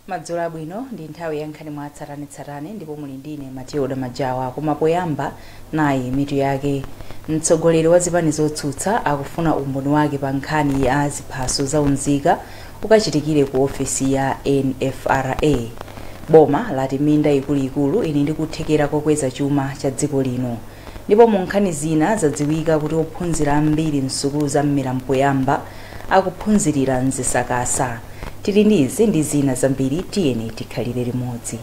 Madzulo abwino, ndi nthawi ya nkhani mwa tsatanetsatane ndipo muli ndine Matilda Majawa. Koma poyamba, nayi mitu yake. Mtsogoleri wa zipani zotsutsa akufuna umboni wake pa nkhani ya ziphaso za unzika ukachitikire ku ofesi ya NFRA. Boma lati minda ikuluikulu ili ndi kuthekera kokweza chuma cha dziko lino. Ndipo mu nkhani zina, zadziwika kuti ophunzira ambiri msukulu za mmera mpoyamba akuphunzirira mzisakasa. Tili ndi izi ndi zina zambiri, tiyeni tikhalire limodzi.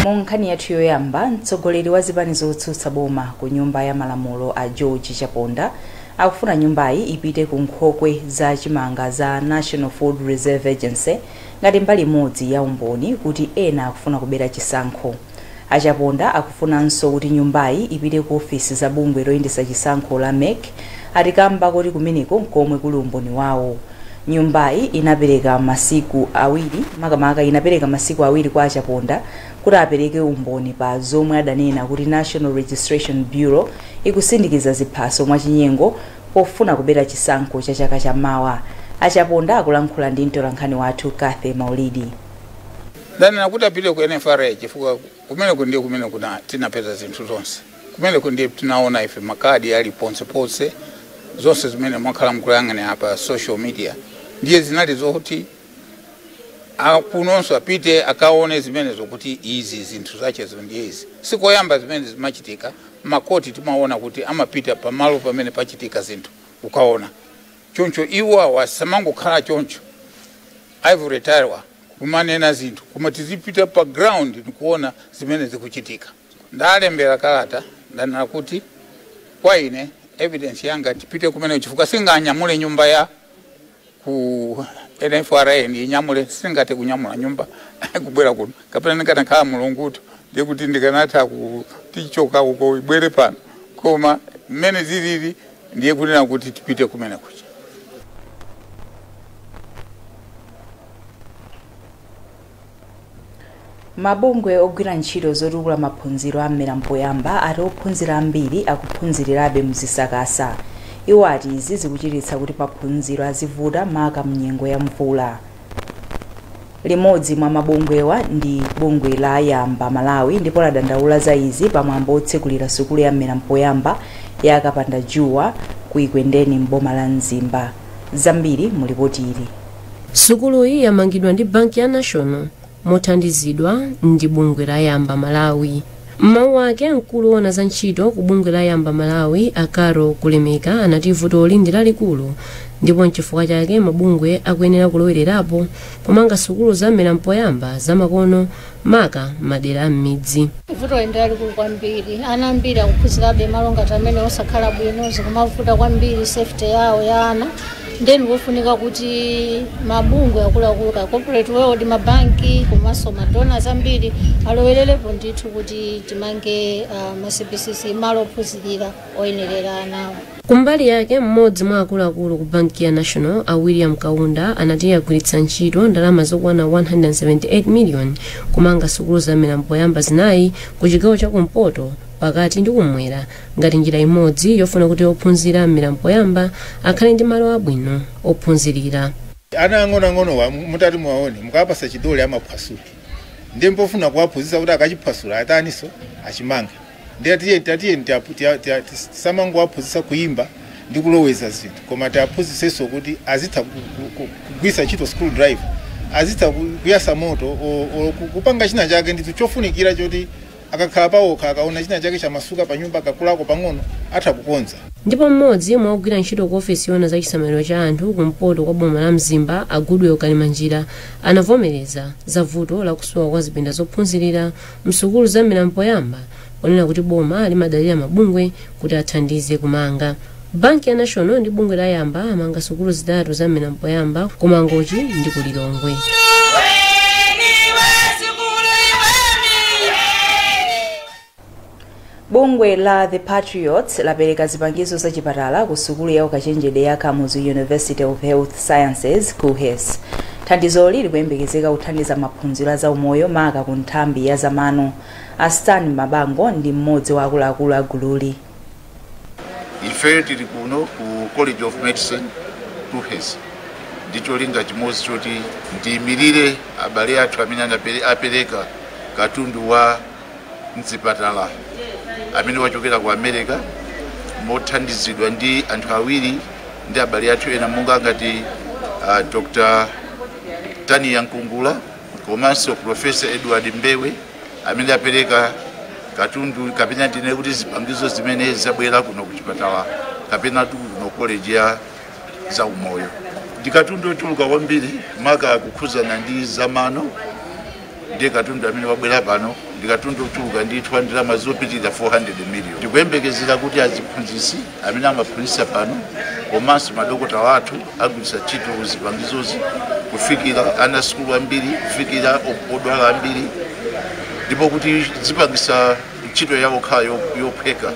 Mu nkhani yathu yoyamba, mtsogoleri wa zipani zotsutsa boma ku Nyumba ya Malamulo a George Chaponda akufuna nyumbayi ipite ku nkhokwe za chimanga za National Food Reserve Agency ngati mbali imodzi ya umboni kuti ena akufuna kubera chisankho. Achaponda akufunanso kuti nyumbayi ipite ku ofisi za bungwe loyendetsa chisankho la MEC, atikamba kuti kumeneko nkomwe kuli umboni wawo. Nyumbayi inapereka masiku 2, makamaka inapereka masiku 2 kwa Achaponda kuti apereke umboni pa zomwe adanena kuti National Registration Bureau ikusindikiza ziphaso mwachinyengo pofuna kubera chisankho cha chaka chamawa. Achaponda akulankhula ndi mtolankhani wathu Cathy Maulidi. Ndanena kuti apite ku NFRA chifukwa kumeneko ndiye kumene kuna tinapeza zinthu zonse. Kumeneko ndiye tinaona ife makadi ali ponseponse, zonse zimene mwakhala mukuyang'ana pa social media ndiye zinali zoti kunonso apite akaone zimenezo kuti izi zinthu zachezo ndiye izi. Sikoyamba zimene zimachitika, makoti timaona kuti amapita pamalo pamene pachitika zinthu ukaona. Choncho iwo awa samangokhala choncho ivory tower kumanena zinthu, koma tizipita pa ground nikuona zimene zikuchitika. Ndalembera kalata, ndanena kuti kwa ine evidence yanga tipite kumene chifukwa singanyamule nyumba ya ku NFRA, ndinyamule, singate kunyamula nyumba kubwera kuno. Kapena ndikanakhala mulungutu ndiye kuti ndikanatha kutichoka uko ibwere pano, koma mmene zilili ndiye kunena kuti tipite kumene kucha. Mabungwe ogwira ntchito zotukula maphunziro a mmera mpoyamba ati ophunzira ambiri akuphunzirirabe mzisakasa. Iwo ati izi zikuchititsa kuti maphunziro azivuta, maka mnyengo ya mvula. Limodzi mwa mabungwewa ndi bungwe la Yamba Malawi, ndipo ladandaula za izi pamwambo otsekulira sukulu ya mmera mpoyamba ya Kapandajuwa ku Ikwendeni m'boma la Mzimba. Zambiri mulipoti ili. Sukuluyi yamangidwa ndi banki ya National mothandizidwa ndi bungwe la Yamba Malawi. Mmawu ake, mkulu woona za ntchito ku bungwe la Yamba Malawi a Caro Kulemeka anati vutoli ndi lalikulu ndipo nchifukwa chake mabungwe akuyenera kulowererapo pomanga sukulu za mmera mpoyamba zamakono, maka madera a m'midzi. Vuto ndi lalikulu kwambiri. Ana ambiri akuphunzirabe malo ngati amene osakhala bwino, zikumavuta kwambiri safety yawo ya ana. Then wofunika kuti mabungwe akuluakulu ka corporate world, mabanki komanso madonors ambiri alowererepo ndithu kuti timange ma CBCC, malo ophunzirira oyenerera anawo. Kumbali yake, mmodzi mwa akuluakulu ku banki ya National a William Kaunda anati agwiritsa ntchito ndalama zokwana 178 million kumanga sukulu za mmera mpoyamba 4 ku chigawo chakumpoto, pakati ndi kumwera ngati njira imodzi yofuna kuti ophunzira mmera mpoyamba akhale ndi malo abwino ophunzirira. Ana ang'onoang'onowa mutati muwaone, mukapasa chidole amaphwasula, ndiye mpofuna kuwaphunzitsa kuti akachiphwasula ataniso achimange. Ndiye tatiye tisamangowaphunzitsa kuimba ndi kuloweza zinthu, koma tiaphunzitsenso kuti azitha kugwiritsa ntchito screwdriver, azitha kuyasa moto, kupanga china chake ndithu chofunikira choti akakhala pawokha, akaona china chake chamasuka pa nyumba, akakulako pang'ono atha kukonza. Ndipo mmodzi mwa ogwira ntchito ku ofesi yoona za chisamaliro cha anthu kumpoto kwa boma la Mzimba a Goodwill Kalimanjira anavomereza za vuto lakusowa kwa zipinda zophunzirira msukulu za mmera mpoyamba, ponena kuti boma limadalira mabungwe kuti athandize kumanga. Banki ya National ndi bungwe la Yamba amanga sukulu 3 za mmera mpoyamba ku Mangochi ndi ku Lilongwe. Bungwe la The Patriots lapereka zipangizo za chipatala ku sukulu ya ukachenjede ya Kamuzu University of Health Sciences, KUHeS. Thandizoli likuyembekezeka kuthandiza maphunziro a zaumoyo, maka ku nthambi ya zamano. A Stan Mabango ndi mmodzi wa akuluakulu a gululi. Ife tili kuno ku College of Medicine, KUHeS. Ndi cholinga chimodzi choti ndiyimirire abale athu amene apereka katundu wa mzipatala amene wachokera ku America, mothandizidwa ndi anthu awiri ndi abale athu ena monga ngati Dr. Tania Nkungula komanso Professor Edward Mbewe, amene apereka katundu kapena ndine kuti zipangizo zimene zabwera kuno kuchipatala kapena kuno college ya zaumoyo. Ndi katundu ochuluka kwambiri, maka kukhuzana ndi zamano. Ndiye katundu amene wabwera pano ndi katundu ochuluka ndithu, ndalama zopitirira 400 million. Ndikuyembekezera kuti aziphunzitsi amene amaphunzitsa pano komanso madokotala athu agwiritsa ntchito zipangizozi kufikira ana sukulu ambiri, kufikira odwala ambiri, ndipo kuti zipangisa ntchito yawo khala yophweka.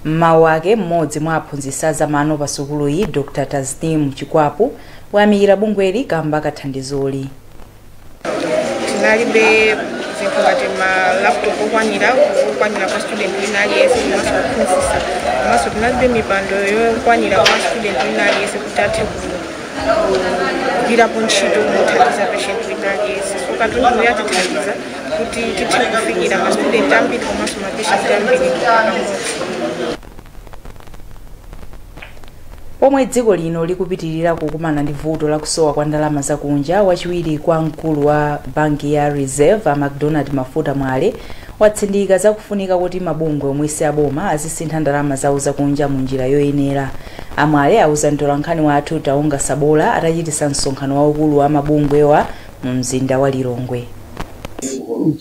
Mmawu ake, mmodzi mwa aphunzitsi azamano pa sukuluyi, Dr. Tasnim Chikwapu, wayamikira bungweli kamba kathandizoli. Tinalibe zinthu ngati ma laptop okwanira kwa student wina aliyense komanso kuphunzitsa, komanso tinalibe mipando yokwanira kwa student wina aliyense kuti athe kugwirapo ntchito mothandiza patient wina aliyense. So katundu yatithandiza kuti tithe kufikira ma student ambiri komanso ma patient ambiri pamodzi. Pomwe dziko lino likupitirira kukumana ndi vuto lakusowa kwa ndalama zakunja, wachiwiri kwa mkulu wa banki ya Reserve, a McDonald Mafuta Mwale, watsindika zakufunika kuti mabungwe omwe si aboma azisintha ndalama zawo zakunja mu njira yoyenera. Amwale auza mtolankhani wathu Taunga Sabola atachitisa msonkhano waukulu wa mabungwewa mu mzinda wa Lilongwe.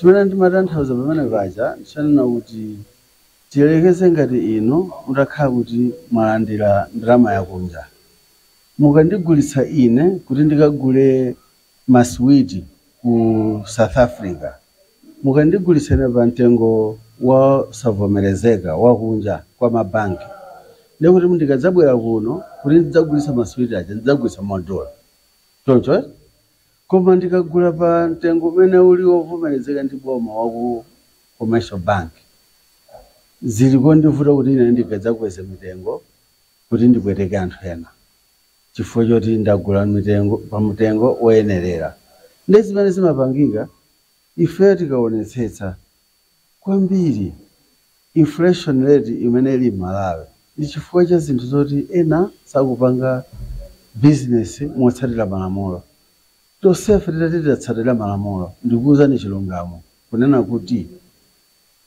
Chimene ndimatanthauza pamene paja nchanena kuti tiyelekeze ngati ino mutakhala kuti mwalandira ndalama yakunja, mukandigulitsa ine kuti ndikagule masiwiti ku South Africa, mukandigulitsa ine pa mtengo wosavomerezeka wakunja kwa mabanki, ndikuti ndikadzabwera kuno kuti ndidzagulitsa masiwiti aja ndidzagulitsa madola choncho. Koma ndikagula pa mtengo umene uli wovomerezeka ndi boma waku commercial bank, zili kondivuta kuti ine ndikadzakweza mitengo kuti ndipweteke anthu ena, chifukwa choti ndagula mitengo pa mtengo woyenerera. Ndi zimene zimapangika. Ife tikaonetsetsa kwambiri inflation rate imene ili m'Malawi ndi chifukwa cha zinthu zoti ena sakupanga business motsatira malamulo. Tonsefe titati titatsatira malamulo, ndikuwuzani chilungamo kunena kuti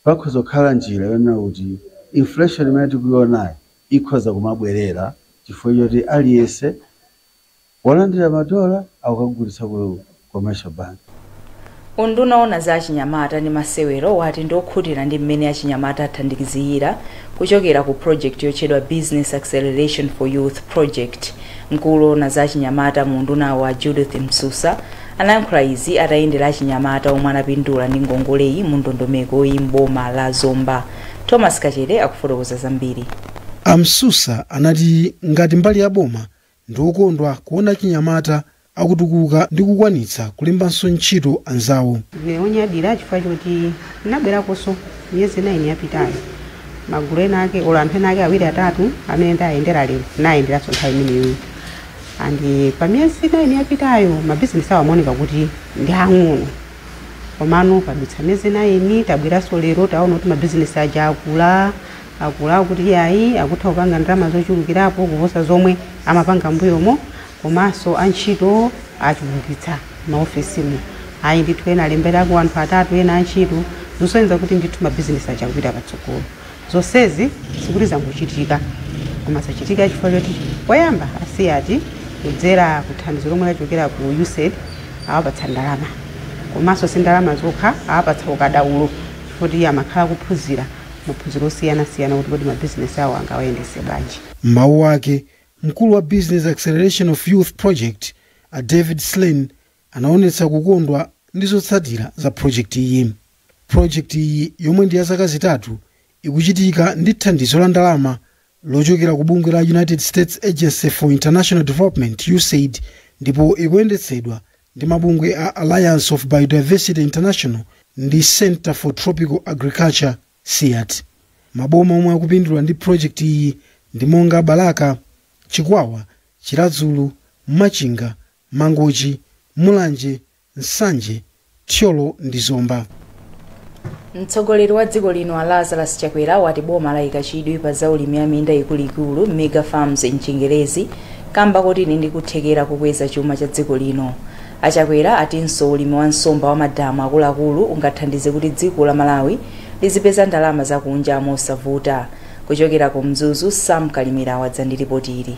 pakhoza kukhala njira yonena kuti inflation imene tikuionayo ikhoza kumabwerera, chifukwa choti aliyense walandira madola akukagulitsa ku commercial bank. Unduna owona za achinyamata ndi masewero wati ndiokhutira ndi mmene achinyamata athandizira kuchokera ku project yotchedwa Business Acceleration for Youth Project. Mkulu owona za achinyamata mu unduna wa Judith Msusa anayankhula izi atayendera achinyamata omwe anapindula ndi ngongoleyi mu ndondomeko iyi m'boma la Zomba. Thomas Kachere akufotokoza zambiri. Amsusa anati ngati mbali ya boma ndiwokondwa kuona achinyamata akutukuka ndi kukwanitsa kulembanso ntchito anzawo. Ndine wonyadira chifukwa choti ndinabwerakonso miyezi 9 yapitayo, magulu ena ake olo anthu ena ake awiri atatu amene ndayendera lero nayenderanso nthawi imeneyo, and pa miyezi 9 yapitayo mabizinesi awo amaoneka kuti ndi ang'ono, komano padutsa miyezi 9, tabweranso lero, taona kuti mabizinesi aja akula akula, kuti yayi, akutha kupanga ndalama zochulukirapo kuposa zomwe amapanga mbuyomo, komanso antchito achulukitsa maofesimu. Ayi ndithu, ena alemberako anthu atatu ena antchito, zosonyeza kuti ndithu mabizinesi aja akupita patsogolo. Zonsezi sikuti zangochitika, koma zachitika chifukwa choti poyamba a CIAT kudzera kuthandizo lomwe lachokera ku USAID awapatsa ndalama, komanso si ndalama zokha, awapatsa ukadaulo chifukwa kuti amakhala kuphunzira maphunziro osiyanasiyana kuti kodi mabizinesi awo angawayendese bwanji. M'mawu ake, mkulu wa Business Acceleration of Youth Project, a David Slane, anaonetsa kukondwa ndi zotsatira za project iyi. Project iyi, yomwe ndi ya zaka 3, ikuchitika ndi thandizo la ndalama lochokera ku bungwe la United States Agency for International Development, USAID, ndipo ikuyendetsedwa ndi mabungwe a Alliance of Biodiversity International ndi Center for Tropical Agriculture, CIAT. Maboma omwe akupindula ndi project iyi ndi monga Balaka, Chikwawa, Chiradzulu, Machinga, Mangochi, Mulanje, Nsanje, Thyolo ndi Zomba. Mtsogoleri wa dziko lino a Lazarus Chakwera wati boma layika chidwi pa zaulimi a minda ikuluikulu, mega farms mchingerezi, kamba kuti ndi kuthekera kukweza chuma cha dziko lino. Achakwera atinso ulimi wa nsomba wa madamu akuluakulu ungathandize kuti dziko la Malawi lizipeza ndalama zakunja mosavuta. Kuchokera ku Mzuzu, Sam Kalimira wadza ndi ripoti ili.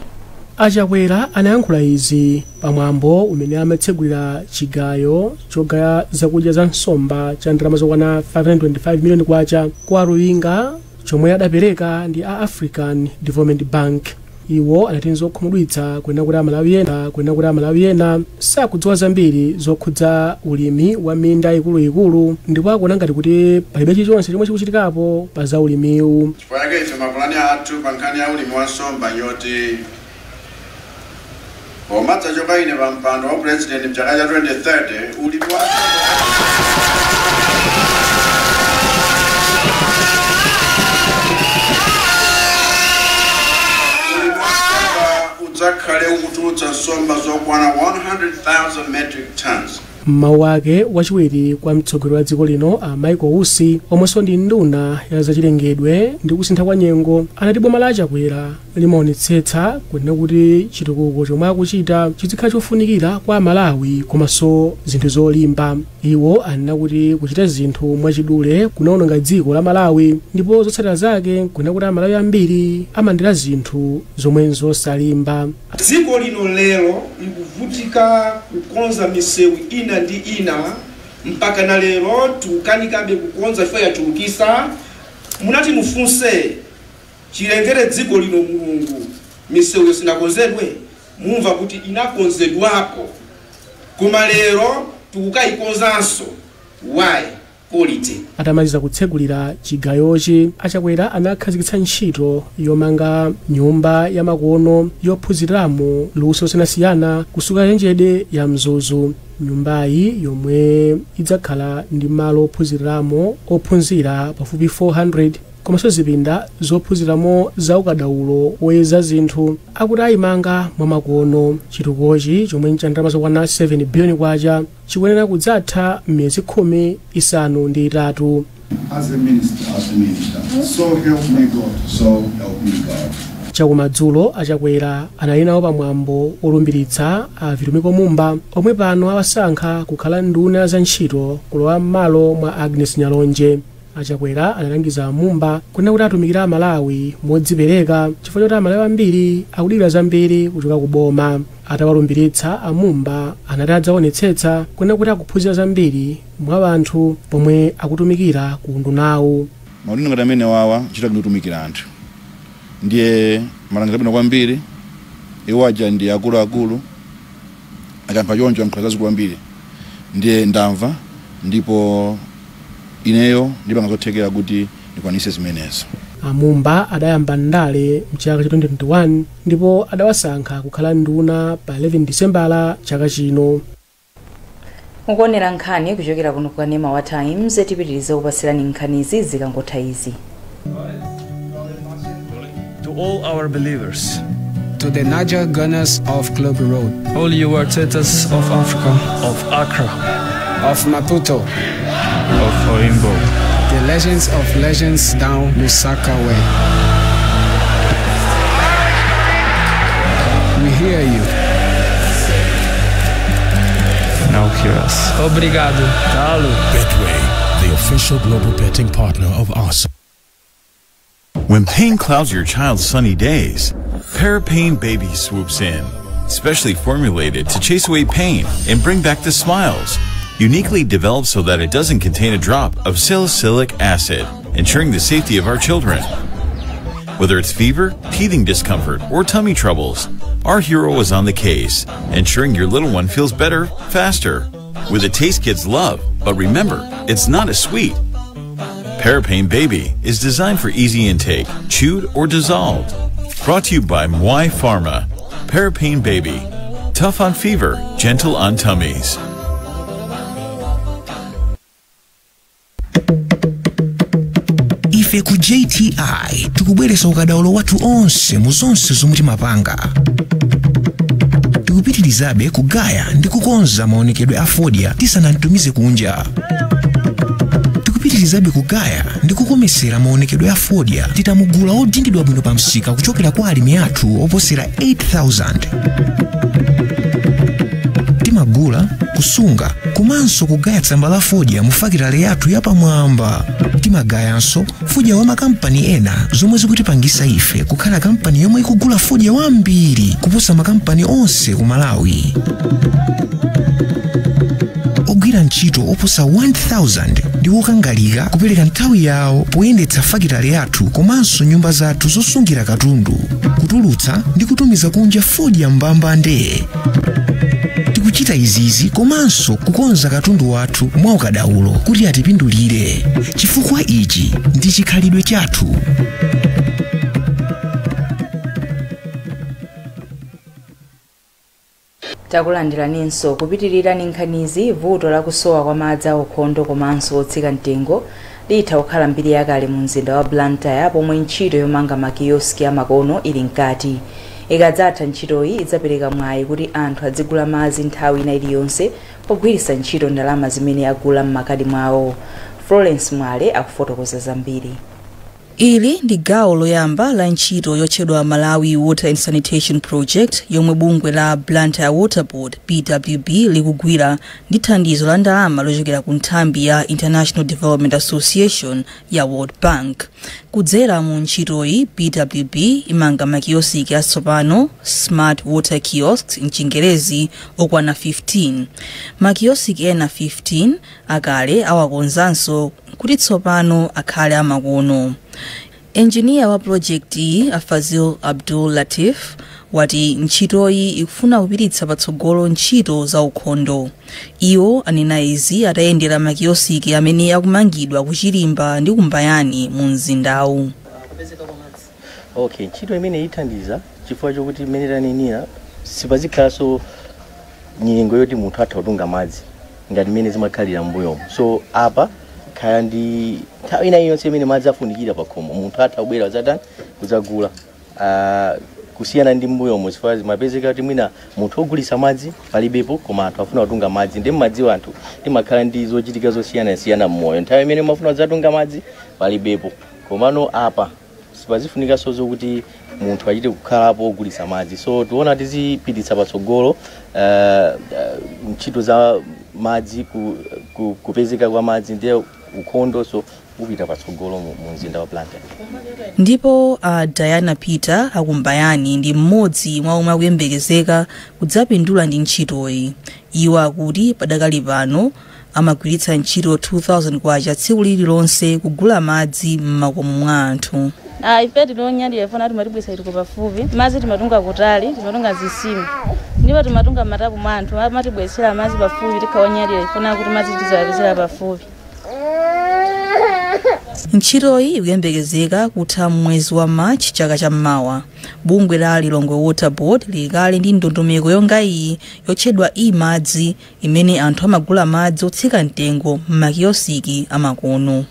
Achakwera anayankhula izi pamwambo umene amatsegulira chigayo chogaya zakudya za nsomba cha ndalama zokwana 525 miliyoni kwacha kwa Ruwinga, chomwe adapereka ndi a African Development Bank. Iwo anati zokhumudwitsa kunena kuti Amalawi ena sakudziwa zambiri zokhudza ulimi wa minda ikuluikulu, ndipo akuona ngati kuti palibe chilichonse chomwe chikuchitikapo pa za ulimiwu. Chifukwa chake ife mapulani athu pa nkhani ya ulimi wa nsomba yoti pomadzachoka ine pa mpando wa president mchaka cha 2030, ulimi wa udzakhale ukutulutsa nsomba zokwana 100,000 metric tons. Mmawu ake, wachiwiri kwa mtsogoleri wa dziko lino a Michael Usi, omwenso ndi nduna ya zachilengedwe ndi kusintha kwa nyengo, anati boma la Chakwera limaonetsetsa kunena kuti chitukuko chomwe akuchita chizikhala chofunikira kwa Malawi komanso zinthu zolimba. Iwo anena kuti kuchita zinthu mwachidule kunaononga dziko la Malawi, ndipo zotsatira zake kunena kuti Amalawi ambiri amandira zinthu zomwe nzosalimba. Dziko lino lero likuvutika kukonza misewu ina ndi ina, mpaka na lero tukanikabe kukonza chifukwa yachulukisa. Munati mufunse chilengere dziko lino Mulungu, misewu sinakonzedwe? Mumva kuti inakonzedwapo, koma lero tukukayikonzanso. Why? Quality. Atamaliza kutsegulira chigayochi, Achakwera anakhazikitsa ntchito yomanga nyumba ya makono yophunziramo luso losiyanasiyana kusuka yenjede ya Mzuzu. Nyumbayi, yomwe idzakhala ndi malo ophunziramo ophunzira pafupi 400 komanso zipinda zophunziramo za ukadaulo woyeza zinthu, akuti ayimanga mwamakono. Chitukukochi, chomwe ncha ndalama zokwana 7 biliyoni kwacha, chikuyenera kudzatha m'miyezi 13. As a minister, as a minister, so help me God, so help me God. Chakumadzulo, Achakwera anali nawo pamwambo olumbiritsa a Vitumbiko Mumba, omwe pano awasankha kukhala nduna za ntchito kulowa m'malo mwa Agnes Nyalonje. Achakwera analangiza Mumba kunena kuti atumikira Amalawi modzipereka, chifukwa choti Amalawi ambiri akudikira zambiri kuchoka ku boma. Atawalumbiritsa, Amumba anati adzaonetsetsa kunena kuti akuphunzira zambiri mwa anthu pomwe akutumikira ku undunawu. Maudindo ngati amene wawa, ntchito yake ndikutumikira anthu, ndiye malangizo abwino kwambiri. Iwo aja ndi akuluakulu, akampha choncho ankhola zazikulu kwambiri, ndiye ndamva ndipo ineyo ndipanga zothekera kuti ndikwanise zimenezo. Amumba adayamba ndale mchaka cha 2021 ndipo adawasankha kukhala nduna pa 11 Disembala chaka chino. Mukuonera nkhani kuchokera kuno kukanema wa Times. Tipitirize kupasirani nkhanizi zikangotha izi. To all our believers, to the Niger Gunners of Club Road, all you Artetas of Africa, of Accra, of Maputo, of Oimbo, the legends of legends down Lusaka way. We hear you. Now hear us. Obrigado. Dalo. Betway, the official global betting partner of Arsenal. When pain clouds your child's sunny days, Parapain Baby swoops in. Specially formulated to chase away pain and bring back the smiles. Uniquely developed so that it doesn't contain a drop of salicylic acid, ensuring the safety of our children. Whether it's fever, teething discomfort, or tummy troubles, our hero is on the case, ensuring your little one feels better, faster. With a taste kids love, but remember, it's not as sweet. Parapain Baby is designed for easy intake, chewed or dissolved. Brought to you by Mwai Pharma. Parapain Baby. Tough on fever, gentle on tummies. Ife ku JTI tikubweretsa ukadaulo wathu onse mu zonse zomwe timapanga. Tikupita Tikupitirizabe kugaya ndi kukonza maonekedwe a fodya tisanamtumize kunja. Tikupitirizabe kugaya ndi kukomesera maonekedwe a fodya titamugula odindidwa bwino pa msika kuchokera kwa alimi athu oposera 8,000. Timagula, kusunga komanso kugaya tsamba la fodya mu fakitale yathu yapamwamba. Timagayanso fodya wa makampani ena, zomwe zikutipangisa ife kukhala kampani yomwe ikugula fodya wambiri kuposa makampani onse ku Malawi. Ogwira ntchito oposa 1000 ndi wokangalika kupereka nthawi yawo poyendetsa fakitale yathu komanso nyumba zathu zosungira katundu, kutulutsa ndi kutumiza kunja fodya mbambande. Tikuchita izizi komanso kukonza katundu wathu mwa ukadaulo kuti atipindulire, chifukwa ichi ndi chikhalidwe chathu. Takulandiraninso. Kupitirira ndi nkhanizi, vuto lakusowa kwa madzi aukhondo komanso otsika mtengo litha kukhala mbiri yakale mu mzinda wa Blantyre, pomwe ntchito yomanga makioski amakono ili mkati. Ikadzatha ntchitoyi, idzapereka mwayi kuti anthu adzigula madzi nthawi ina iliyonse pogwiritsa ntchito ndalama zimene agula m'makadi mwawo. Florence Mwale akufotokoza zambiri. Ili ndi gawo loyamba la ntchito yotchedwa Malawi Water and Sanitation Project, yomwe bungwe la Blantyre Water Board, BWB, likugwira ndi thandizo la ndalama lochokera ku nthambi ya International Development Association ya World Bank. Kudzera mu ntchitoyi, BWB imanga makiyosiki atsopano, smart water kiosks mchingerezi, okwana 15. Makiyosiki ena 15 akale awakonzanso kuti tsopano akhale amakono. Enjiniya wa project iyi, Afazil Abdul Latif, wati ntchitoyi ikufuna kupititsa patsogolo ntchito za ukhondo. Iwo anena izi atayendera makiyosiki amene akumangidwa kuchilimba ndi kumbayani mu mzindawu. Okay, ntchito imene ithandiza chifukwa chokuti imene tanenera, sipazikhalanso nyengo yoti munthu atha kutunga madzi ngati mmene zimakhalira m'mbuyomo. So apa kaya ndi nthawi ina iliyonse imene madzi afunikira pa khomo, munthu atha kubwera kudzatani, kudzagula, kusiyana ndi m'mbuyomo, chifukwa zimapezeka kuti mwina munthu ogulitsa madzi palibepo, koma anthu afuna kutunga madzi. Ndi mmadziwa anthu timakhala ndi zochitika zosiyanasiyana m'moyo, nthawi imene mafuna kudzatunga madzi palibepo. Komano apa sipazifunikanso zokuti munthu achite kukhalapo ogulitsa madzi. So tiona tizipititsa patsogolo ntchito za madzi, kupezeka kwa madzi ndiye ukhondo, so upita patsogolo mu mzinda wa Blantyre. Ndipo Diana Peter akumbayani ndi mmodzi mwa omwe akuyembekezeka kudzapindula ndi ntchitoyi. Iwo akuti padakali pano amagwiritsa ntchito 2000 kwacha tsiku lililonse kugula madzi m'makomo mwa anthu. Ife tilonyadira ifuna timatibwisa itiko pafupi madzi. Timatunga kutali, timatunga zisima ndipo timatunga matapu mwa anthu. Amatibwesera madzi pafupi, tikhaonyadira ifuna kuti madzi tizawapezera pafupi. Ntchitoyi ikuyembekezeka kutha mwezi wa March chaka cham'mawa. Bungwe la Lilongwe Water Board likale ndi ndondomeko yonga iyi yotchedwa e-madzi, imene anthu amagula madzi otsika mtengo m'makiyosiki amakono.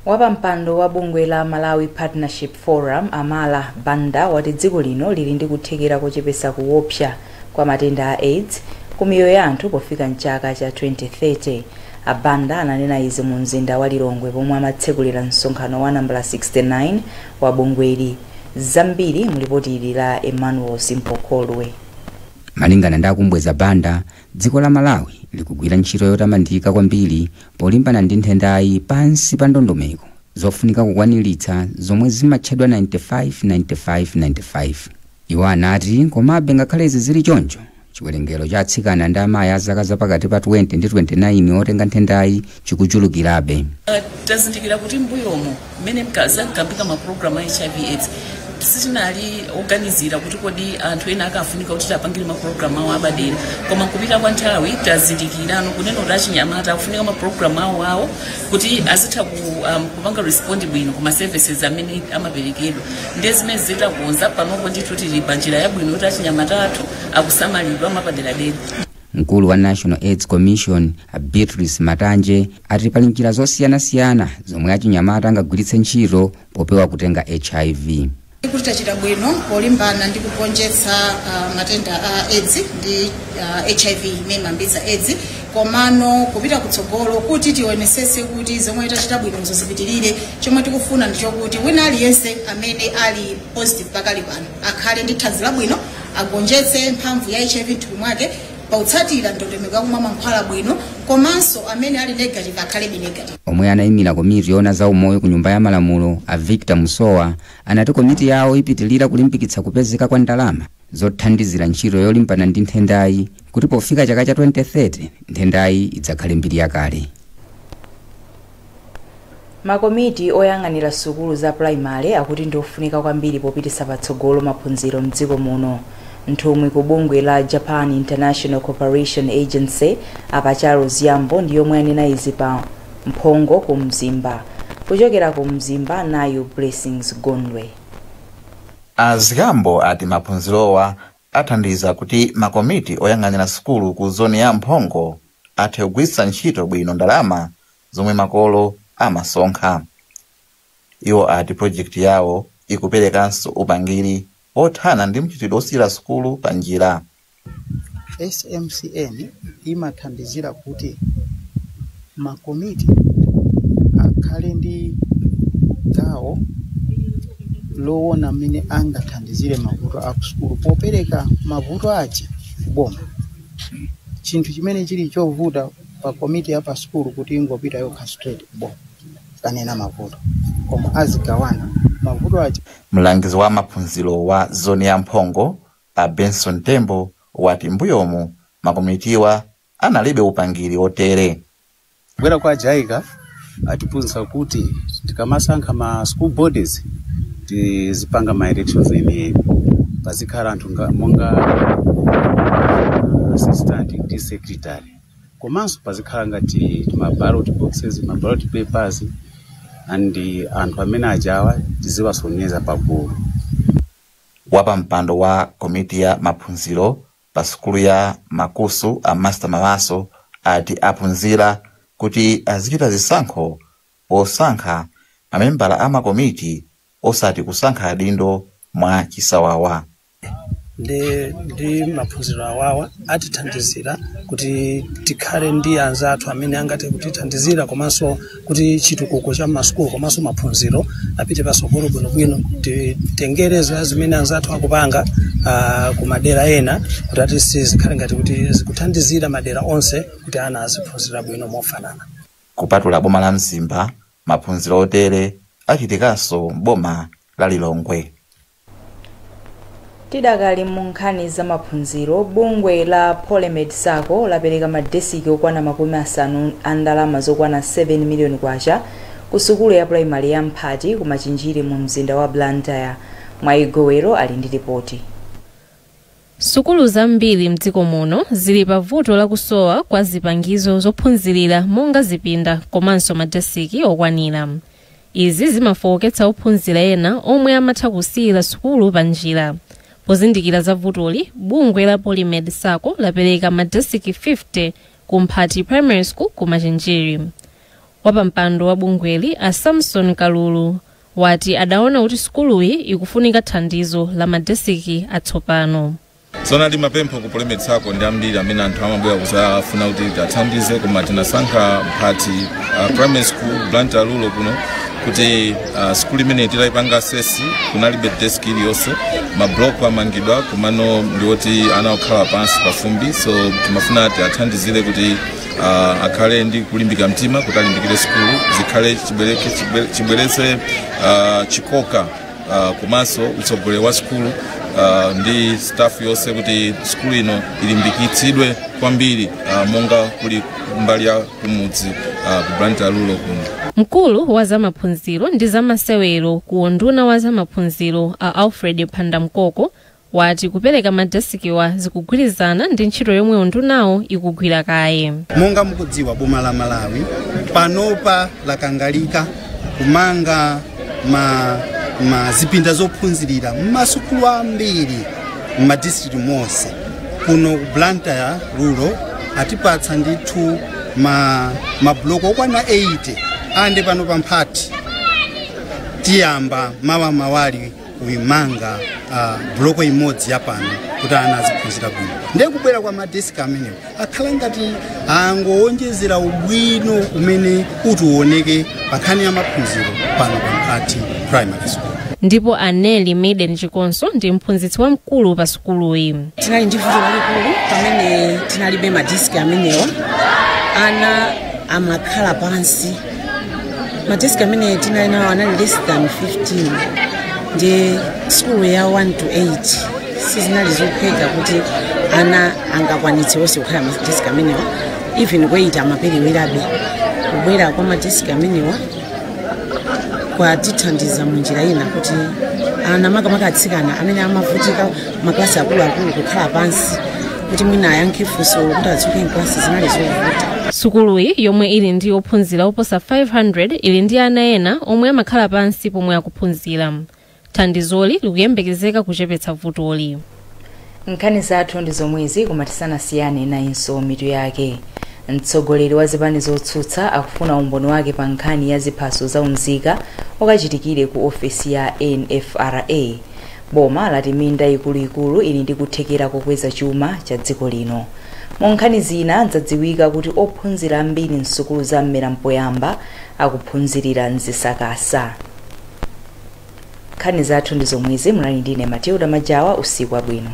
Wapampando wa bungwe la Malawi Partnership Forum, Amala Banda, wati dziko lino lili ndi kuthekera kochepetsa kuopsa kwa matenda a AIDS ku miyoyo ya anthu pofika mchaka cha 2030. Abanda ananena izi mu mzinda wa Lilongwe pomwe amatsekulira msonkhano wa nambala 69 wa bungweli. Zambiri mulipoti ili la Emmanuel Simpokolwe. Malingana ndi akumbweza Banda, dziko la Malawi likugwira ntchito yotamandika kwambiri polimbana ndi nthendayi pansi pa ndondomeko zofunika kukwaniritsa zomwe zimatchedwa 95 95 95. Iwo anati komabe ngakhale izi zili choncho, chiwerengero cha atsikana ndi amayi a zaka zapakati pa 20 ndi 29 otenga nthendayi chikuchulukirabe. Tazindikira kuti mbuyomo mmene mkazakambika mapulogalamu a HIV AIDS, sitinali oganizira kuti kodi anthu ena akafunika kuti tapangire mapulogalamu awo abadera. Koma nkupita kwa nthawi tazindikirano kunena kuti achinyamata akufunika mapulogalamu awo kuti azitha kupanga respond bwino ku ma services amene amaperekedwa. Ndiye zimene zitakonza panopo, ndithu tili pa njira yabwino kuti achinyamata athu akusamalidwa mapaderadera. Mkulu wa National AIDS Commission, Beatrice Matanje, ati pali njira zosiyanasiyana zomwe achinyamata angagwiritse ntchito popewa kutenga HIV. Kuti tachita bwino polimbana ndi kugonjetsa matenda a AIDS ndi HIV imene imayambitsa AIDS, komano kupita kutsogolo kuti tionesese kuti zomwe tachita bwinozo zipitirire. Chomwe tikufuna ndichokuti wina aliyense amene ali positive pakali pano akhale ndi thanzi labwino, agonjetse mphamvu ya HIV mthupi mwake pautsatira ndondomeko yakumwa mankhwala bwino, komanso amene ali negative akhalebe negative. Omwe anayimira komiti yoona za umoyo ku Nyumba ya Malamulo, a Victor Musowa, anati komiti yawo ipitilira kulimbikitsa kupezeka kwa ndalama zothandizira ntchito yolimbana ndi nthendayi kuti pofika chaka cha 2030 nthendayi idzakhale mbiri yakale. Makomiti oyang'anira sukulu za primary akuti ndiofunika kwambiri popititsa patsogolo maphunziro mdziko muno. Nthumwi ku bungwe la Japan International Cooperation Agency, Apachalo Ziyambo, ndi yomwe anena izi pa Mphongo ku Mzimba. Kuchokera ku Mzimba, nayu Blessings Gondwe. Aziyambo ati maphunzirowa athandiza kuti makomiti oyang'anira sukulu ku zoni ya Mphongo athe kugwiritsa ntchito bwino ndalama zomwe makolo amasonkha. Iwo ati project yawo ikuperekanso upangiri othana ndi mchitidwe osiyira sukulu pa njira. SMCN imathandizira kuti makomiti akhale ndi gawo loona mmene angathandizire mavuto a kusukulu popereka mavuto aja kuboma, chinthu chimene chili chovuta pa komiti ya pa sukulu kuti ingopita yokha straight kuboma kanena mavuto, koma azigawana mavuto aja. Mlangizi wa maphunziro wa zoni ya Mphongo, a Benson Tembo, wati mbuyomu makomitiwa analibe upangiri otere. Kubwera kwa JICA atiphunzitsa kuti tikamasankha ma school bodies tizipanga ma elections enieni, pazikhala anthu monga assistant ndi secretary, komanso pazikhala ngati ma ballot boxes, ma ballot papers, and anthu amene ajawa tiziwasonyeza pagulu. Wapampando wa komiti ya maphunziro pa sukulu ya Makusu, a Master Mawaso, ati aphunzira kuti azichita zisankho posankha mamembala a makomiti osati kusankha adindo mwa chisawawa. Ndi maphunziro awawa atithandizira kuti tikhale ndi anzathu amene angathe kutithandizira, komanso kuti chitukuko cha masukulu komanso maphunziro apite patsogolo bwinobwino. Titengereza zimene anzathu akupanga kumadera ena kuti atisi zikhale ngati kuti zikuthandizira madera onse kuti ana aziphunzira bwino mofanana. Kupatula boma la Mzimba, maphunziro otere achitikanso boma la Lilongwe. Tidakali mu nkhani za maphunziro, bungwe la Polymed Sacco lapereka madesiki okwana 50 a ndalama zokwana 7 miliyoni kwacha ku sukulu ya primary ya Mphati ku Machinjiri mu mzinda wa Blantyre. Mwayigowero ali ndi ripoti. Sukulu zambiri mdziko muno zili pa vuto lakusowa kwa zipangizo zophunzirira monga zipinda komanso madesiki okwanira. Izi zimafowoketsa ophunzira ena omwe amatha kusiyira sukulu pa njira. Pozindikira za vutoli, bungwe la Polymed Sacco lapereka madesiki 50 ku Mphati Primary School ku Machinjiri. Wapampando wa bungweli, a Samson Kalulu, wati adaona kuti sukuluyi ikufunika thandizo la madesiki atsopano. Tsono mapempho ku Polymed Sacco ndi ambiri amene anthu amabwera kuzafuna kuti athandize, koma tinasankha Mphati Primary School, Blantyre Rural kuno, kuti skulu imene tilayipanga assess kunalibe desk iliyonse. Mabloko amangidwa komano ndiwoti ana okhala pansi pafumbi, so timafuna tiathandizire kuti akhale ndi kulimbika mtima kuti alimbikire skulu, zikhale chibweretse chikoka komanso utsogoleri wa skulu ndi staff yonse kuti skulu ino ilimbikitsidwe kwambiri monga kuli mbali ya kumudzi ku Blantyre Rural kuno. Mkulu wa zamaphunziro ndi zamasewero ku unduna wa zamaphunziro, a Alfred Phandamkoko, wati kupereka madesikiwa zikugwirizana ndi ntchito yomwe undunawo ikugwira kaye. Monga mukudziwa, boma la Malawi panopa lakangalika kumanga ma zipinda zophunzirira m'masukulu ambiri m'madistrict monse. Kuno ku Blantyre Rural atipatsa ndithu mabloko okwana 80, ande pano pa Mphati tiyamba mawa mawali. kuimanga buloko imodzi yapano kuti ana aziphunzira bwino. Ndiye kubwera kwa madesiki amenewo akhala ngati angowonjezera ubwino umene utiuoneke pa nkhani ya maphunziro pano pa Mphati Primary School. Ndipo Aneli Maiden Chikonso ndi mphunzitsi wamkulu pa sukuluyi. Tinali ndi vuto lalikulu pamene tinalibe madiski amenewa, ana amakhala pansi. Madiski amene tinali nawo anali less than 15, ndi sukulu ya 1 to 8 sizinali zophweka kuti ana angakwanitse onse kukhala madiski amenewa. Even ku 8 amaperewerabe. Kubwera kwa madiski amenewa kwatithandiza munjira ina kuti ana, makamaka atsikana amene amavutika maklasi akuluakulu kukhala pansi kuti mwina ayankhe funso, kuti adzuke mklasi, zinali zovuta. Sukuluyi, yomwe ili ndi ophunzira oposa 500, ili ndi ana ena omwe amakhala pansi pomwe akuphunzira. Thandizoli likuyembekezeka kuchepetsa vutoli. Nkhani zathu ndi zomwezi, koma tisanasiyane, nayinso mitu yake. Mtsogoleri wa zipani zotsutsa akufuna umboni wake pa nkhani ya ziphaso za unzika okachitikire ku ofesi ya NFRA. Boma lati minda ikuluikulu ili ndi kuthekera kokweza chuma cha dziko lino. Mu nkhani zina, zadziwika kuti ophunzira ambiri msukulu za mmera mpoyamba akuphunzirira mzisakasa. Nkhani zathu ndi zomwezi. Munali ndine Matilda Majawa. Usiku wabwino.